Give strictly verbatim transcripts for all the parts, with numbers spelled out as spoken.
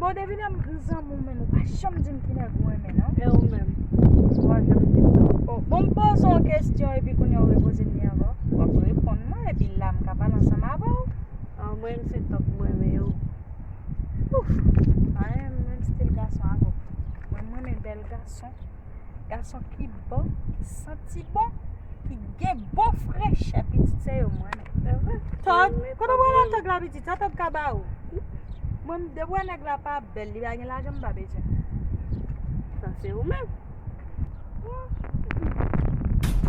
Bon, depi lè m zanmi w, men ou pa janm di m ki nèg ou renmen, non? E ou menm? Ou pa janm di m non. Oh, bon, m poze w yon kesyon epi kounye a ou repoze m li ankò. W ap reponn mwen epi la m ka pale ansanm avè w. Ah, mwen menm se tòp mwen renmen yo. Ouf! Pa menm, menm stil gason avè w. Mwen, m renmen bèl gason. Gason ki bo, ki santi bon, ki gen bon frechè, pitit se yo mwen. Tòg, kote w pral nan tòg la pitit? Sa tòg ka ba ou? Mwen, m depi wè nèg la pa bèl, li pa gen lajan, m pa bezwen. Sa se ou menm.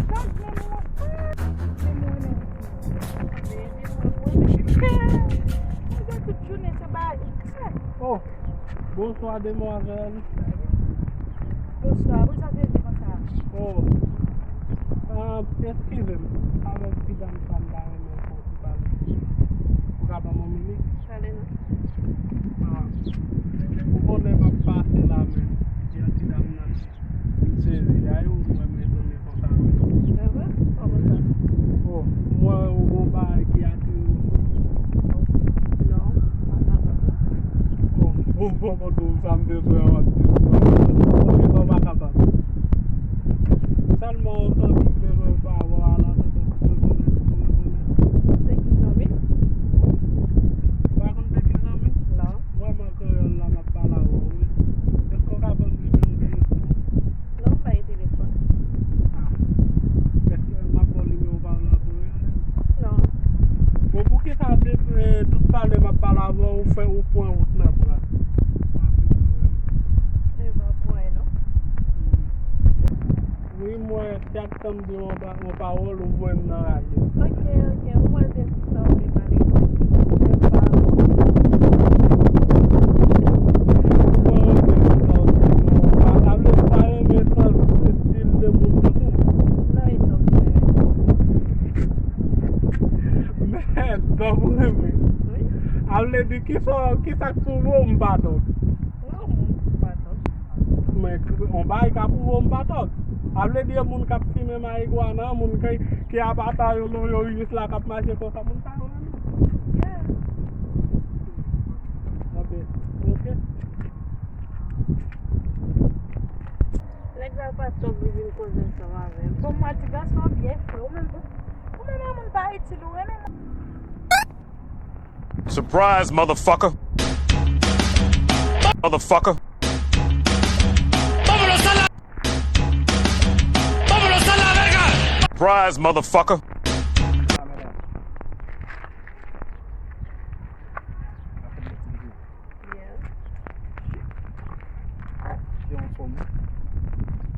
Tòg, men mwen, men mwen, men mwen, mwen, mwen, tout jounen se ba. Oh, bonswa, demwazèl. Bonswa, poukisa w sezi konsa? Oh, ah, eskize m, avèk ti dam sa m ta renmen fè yon ti pale. Ou ka ban m yon minit? Pale non. Ah, ou konnen m ap pase la, men gen yon ti dam nan. M sezi, a yo, mwen, m etone konsa, wi. Evre? Kòman sa? Bon, m wè ou gon bagay ki atire w. Non, m pa kapab la. Bon, bon, bon, bon, bon, sa m bezwen an, w ap di m. Ok, bon, m pa kapab. Sèlman yon zanmi m bezwen fè avè w a la, tande, pou rekonèt, pou rekonèt. Se ki zanmi? Ou pa konn se ki zanmi? Non. Vrèman, kreyòl la, m ap pale avè w, wi. Èske w ka ban m nimewo telefòn ou? Non, m pa gen telefòn. Ah. Èske m ap ba w nimewo pa w la pou w rele m? Non. Bon, poukisa de, eh, tout pale m ap pale avè w, ou fè, ou pran wout nan bra? E pa pran, non. Wi, mwen, chak tan m di w yon pa-, yon pawòl, ou voye m nan raje. Ok, ok, ou mwen te di sa w te pale. Menm pa. Mwen renmen sa w di, mwen pa, sa vle di w pa renmen sans stil de moun tankou m. Non, e sa w di. Men, dòk ou renmen. Wi. A vle di, kisa, kisa k pwouve w m pa dòk? Non, m pa dòk. Men, yon bagay ka pwouve w m pa dòk. A vle di, moun k ap fimen marigwana, moun ki, ki ap ata yo, yo, yo, jis la, k ap mache konsa, moun sa yo renmen. Yeah. Anben, ok. Nèg la pa t ap vin koze ansanm avè m. Bon, mwen ti gason byen fre, ou menm, ou menm yon moun pa itil, ou renmen. Surprise, motherfucker. Motherfucker. Surprise, motherfucker.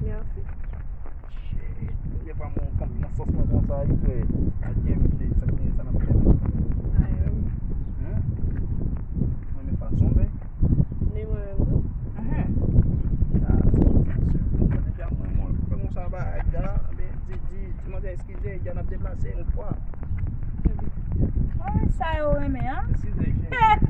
Yeah. Shit. Shit. Premye fwa mwen kanpe nan sans mwen konsa, wi, frè. Ak gen misye, sa k gen, sa n ap fè la? Ayo. Hein? Mwen menm pa sonde. Ni mwen menm tou. Ahan. Sa, sa, sa, sa, depi a mwen, mwen, fè konsa ba, Aida, ben, di, di, di manzè eskize, Aida, n ap deplase, yon fwa. Mwen, sa yo renmen, an? Eskize, cheri.